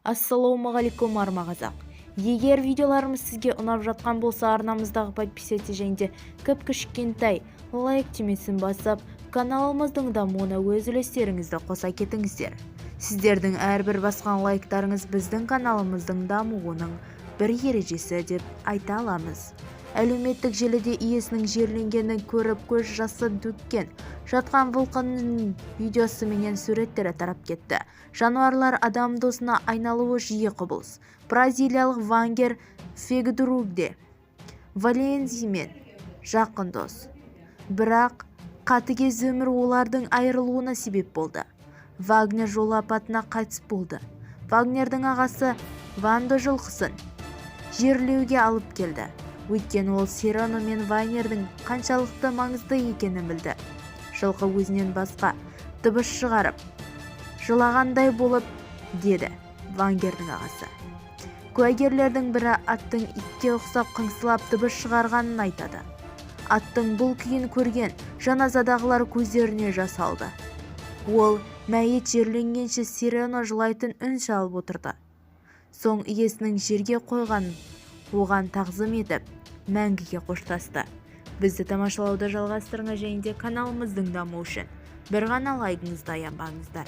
Ассалаумағалейкум, арма қазақ! Егер видеоларымыз сізге ұнап жатқан болса, арнамыздағы подписаться және де кіп-кішкентай лайк түймесін басып, каналымыздың дамуына өз үлестеріңізді қоса кетіңіздер. Сіздердің әрбір басқан лайктарыңыз біздің каналымыздың дамуының бір ережесі деп айта аламыз. Әлеуметтік желіде иесінің жерленгенін көріп, көз жасын төккен жатқан жылқының видеосы менен суреттері тарап кетті. Жануарлар адам досына айналуы жиі құбылыс. Бразилиялық Вагнер Фигейреду Валензимен жақын дос. Бірақ қатыгез өмір олардың айырылуына себеп болды. Вагнер жол апатына қайтыс болды. Вагнердің ағасы Вандо жылқысын жерлеуге алып келді. Өйткені ол Серано мен Вагнердің қаншалықты маңызды екенін білді. Жылқы өзінен басқа дыбыс шығарып, жылағандай болып, деді Вагнердің ағасы. Куәгерлердің бірі аттың итке ұқсап қыңсылап дыбыс шығарғанын айтады. Аттың бұл күйін көрген жаназадағылар көздеріне жас алды. Ол мәйіт жерленгенше Серено жылайтын үн салып отырды. Соң иесінің жерге қойған оған тағзым етіп, мәңгіге қоштасты. Бізді тамашалауды жалғастырыңыз және де каналымыздың дамуы үшін бір ғана лайкыңызды аянбаңыздар.